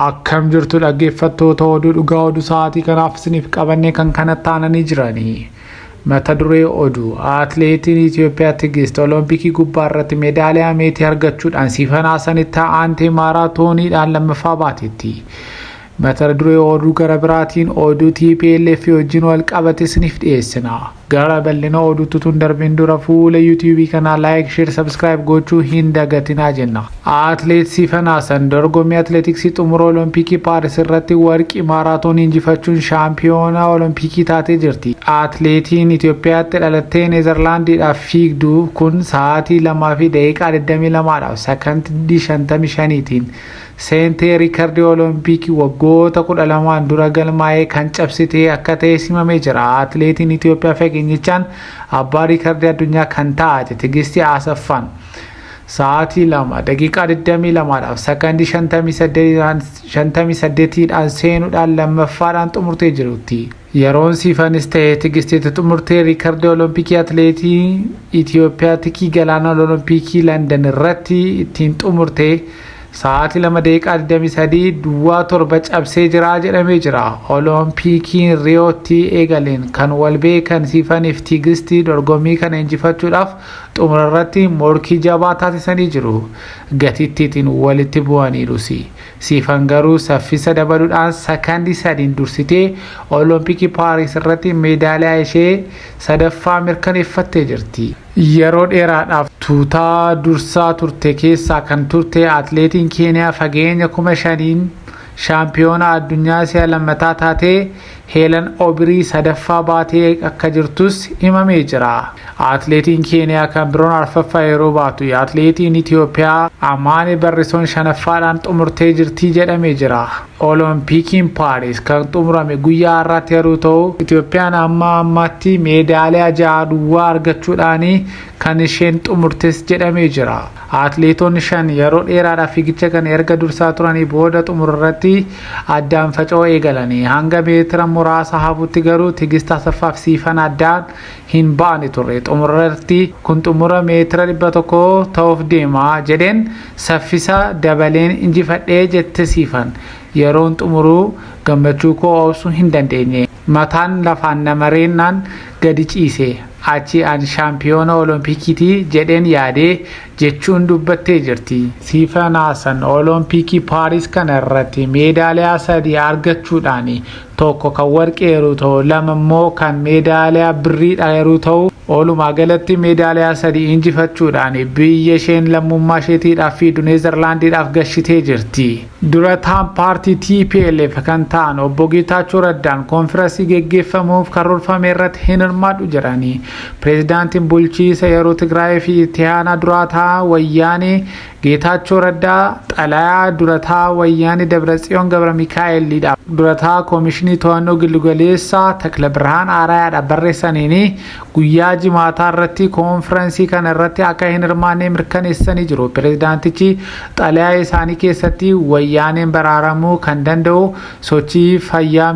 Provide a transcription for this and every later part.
Akkam jirtu dhaggeeffattoota oduu dhugaa oduu sa'aatii kanaaf isiniif qabannee kan kanatti aananii jiranii. Mata duree oduu Atileetiin Itoophiyaa Tigist Olompikii gubbaa irratti meedaaliyaa meetii argachuudhaan Siifan Hasanitti aantee maaraatooniidhaan lammaffaa baatetti. Mata duree oduu gara biraatiin oduu TPLF wajjin wal qabate isiniif dhiyeessina. Gara bal'ina oduutti tun darbin dura fuula YouTube kanaa like, share, subscribe gochuu hin dagatinaa jenna. Atileet Siifan Hasan dorgommii atileetiksii xumura Olompikii Paaris irratti warqii maaraatoonii injifachuun shaampiyoonaa Olompikii taatee jirti. Atileetiin Itoophiyaatti dhalattee Neezerlaandiidhaaf fiigdu kun sa'aatii 2:22dhaaf sakandii 55tiin seentee riikardii Olompikii waggoota 12 dura galmaa'ee kan cabsitee akka ta'e simamee jira. Atileetiin Itoophiyaa fageenyichaan abbaa riikardii addunyaa kan taate Tigistii Asaffaan sa'aatii 2:22dhaaf sakandii 58dhaan seenuudhaan lammaffaadhaan xumurtee jirti. Yeroon Siifanis ta'e Tigistiitti xumurtee riikardii Olompikii atileetii Itoophiyaa Tikii Galaanaa Olompikii Landan irratti ittiin xumurte sa'aatii 2:23.07 cabsee jira jedhamee jira. Olompikiin Riyootti eegaleen kan wal beekan Siifaniif Tigistii dorgommii kana injifachuudhaaf xumura irratti morkii jabaa taasisanii jiru. Gatittiitiin walitti bu'aniirus. Siifan garuu saffisa dabaluudhaan sakandii sadiin dursitee Olompikii Paaris irratti meedaaliyaa ishee sadaffaa mirkaneeffattee jirti. Yeroo dheeraadhaaf tuutaa dursaa turte keessaa kan turte atileetiin Keeniyaa fageenya 5,000 shaampiyoona addunyaa si'a lammataa taatee Heelan Obirii sadaffaa baatee akka jirtus himamee jira. Atileetiin Keeniyaa kan biroon arfaffaa yeroo baatu atileetiin Itoophiyaa Amaane Barrisoon shanaffaadhaan xumurtee jirti jedhamee jira. Olompikiin Paaris kan xumurame guyyaa har'aatti yeroo ta'u Itoophiyaan amma ammaatti meedaaliyaa 6 duwwaa argachuudhaan kan isheen xumurtes jedhamee jira. Atileetonni 5 yeroo dheeraadhaaf fiigicha kana erga dursaa turanii booda xumura irratti addaan faca'uu eegalanii hanga meetira muraasa hafutti garuu Tigist Asaffaaf Siifan addaan hin ba'ani turre. Xumura irratti kun xumura meetira 100 ta'uuf deema jedheen saffisa dabaleen injifadhee jette Siifan. Yeroon xumuruu gammachuu koo obsuu hin dandeenye. Mataan lafaan na mareennaan gadi ciise. Achi an shaampiyoona Olompikiiti jedheen yaadee jechuun dubbattee jirti. Siifan Hasan Olompikii Paaris kana irratti meedaaliyaa 3 argachuudhaan tokko kan warqee yeroo ta'u 2 immoo kan meedaaliyaa birriidha yeroo ta'u walumaa galatti meedaaliyaa 3 injifachuudhaan biyya isheen lammummaa isheetiidhaaf fiidu Neezerlaandiidhaaf gashitee jirti. Durataan paartii TPLF kan ta'an obbo Geetaachoo Raddaan koonfirasii geggeeffamuuf karoorfame irratti hin hirmaadhu jedhanii. Pireezidaantiin bulchiisa yeroo Tigraay fi itti aanaa duraataa Wayyaanee Geetaachoo Raddaa xalayaa durataa Wayyaanee Dabratsiyoon Gabra Mikaa'eliidhaaf durataa Koomishinii To'annoo Giddugaleessaa Takla Birhaan Aaraayaadhaaf barreessaniin guyyaa jimaataa irratti koonfiransii kana irratti akka hin hirmaanne mirkaneessanii jiru. Pireezidaantichi xalayaa isaanii keessatti wayyaaneen baraaramuu kan danda'u sochii fayyaa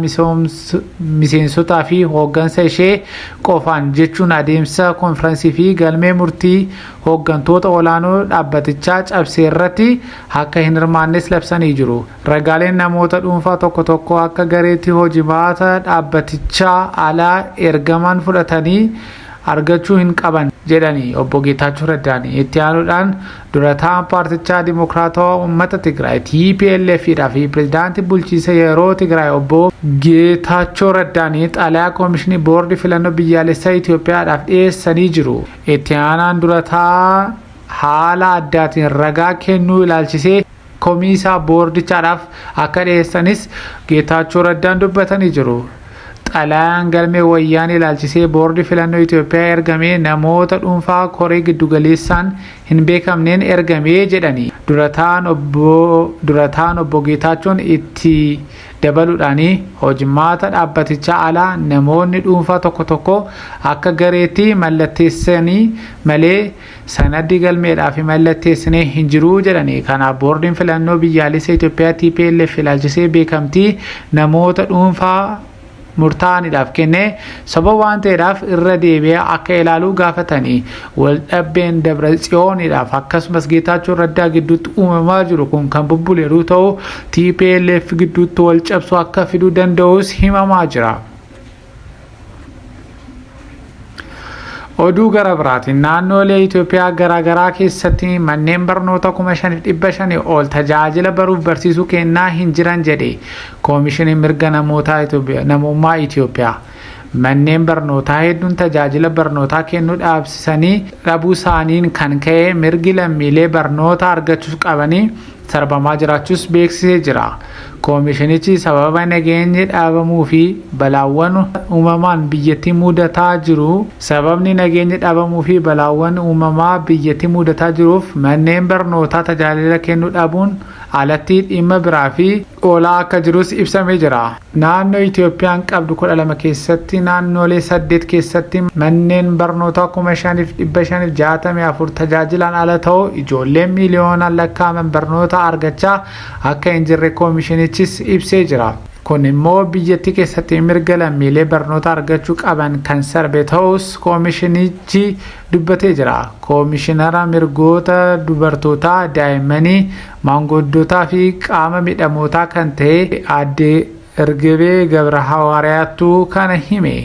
miseensotaa fi hooggansa ishee qofaan jechuun adeemsa koonfiransii fi galmee murtii hooggantoota olaanoo dhaabbatichaa cabse irratti akka hin hirmaannes labsanii jiru. Ragaaleen namoota dhuunfaa tokko tokko akka gareetti hojimaata dhaabbatichaa alaa ergaman fudhatanii argachuu hin qaban jedhanii obbo Geetaachoo Raddaanii. Itti aanuudhaan durataan paartichaa Dimokiraatawaa Uummata Tigraay TPLF dhaa fi pireezidaantii bulchiinsa yeroo Tigraay obbo Geetaachoo Raddaanii xalayaa koomishinii boordii filannoo biyyaalessaa Itoophiyaadhaaf dhiyeessanii jiru. Itti aanaan durataa haala addaatiin ragaa kennuu ilaalchisee komii isaa boordichaadhaaf akka dhiyeessanis Geetaachoo Raddaan dubbatanii jiru. Xalayaan galmee wayyaanee ilaalchisee boordii filannoo Itoophiyaa ergame namoota dhuunfaa koree giddugaleessaan hin beekamneen ergame jedhani. Durataan obbo Geetaachoon itti dabaluudhaan hojimaata dhaabbatichaa alaa namoonni dhuunfaa tokko tokko akka gareetti mallatteessanii malee sanaddi galmeedhaaf mallatteessinee hin jiru jedhani. Kanaaf boordiin filannoo biyyaalessa Itoophiyaa TPLF ilaalchisee beekamtii namoota dhuunfaa murtaa'aniidhaaf kenne soba waan ta'eedhaaf irra deebi'ee akka ilaaluu gaafatanii waldhabbeen Dabratsiyooniidhaaf akkasumas Geetaachoo Raddaa gidduutti uumamaa jiru kun kan bubbuleeru ta'u TPLF gidduutti wal cabsuu akka fiduu danda'us himamaa jira. Oduu gara biraatiin naannoolee Itoophiyaa garaagaraa keessatti manneen barnoota 5,500 ol tajaajila baruuf barsiisuu kennaa hin jiran jedhe Koomishiniin Mirga Namootaa Itoophiyaa Namummaa Itoophiyaa. Manneen barnootaa hedduun tajaajila barnootaa kennuu dhaabsisanii dhabuu isaaniin kan ka'e mirgi lammiilee barnoota argachuuf qabanii sarbamaa jiraachuus beeksisee jira. Koomishinichi sababa nageenyi dhabamuu fi balaawwan uumamaan biyyattii mudataa jiru sababni nageenyi dhabamuu fi balaawwan uumamaa biyyattii mudataa jiruuf manneen barnootaa tajaajila kennuu dhabuun alatti dhimma biraa fi oolaa akka jirus ibsamee jira. Naannoo Itoophiyaan qabdu 12 keessatti naannoolee 8 keessatti manneen barnootaa 5,564 tajaajilaan ala ta'uu ijoolleen miiliyoonaan lakkaa'aman barnoota argachaa akka hin jirre koomishinichis ibsee jira. Kun immoo biyyattii keessatti mirga lammiilee barnoota argachuu qaban kan sarbe ta'us koomishinichi dubbatee jira. Koomishinara mirgoota dubartootaa, daa'immanii, maanguddootaa fi qaama miidhamootaa kan ta'e aadde Ergebee Gabrahawaariyaattu kana hime.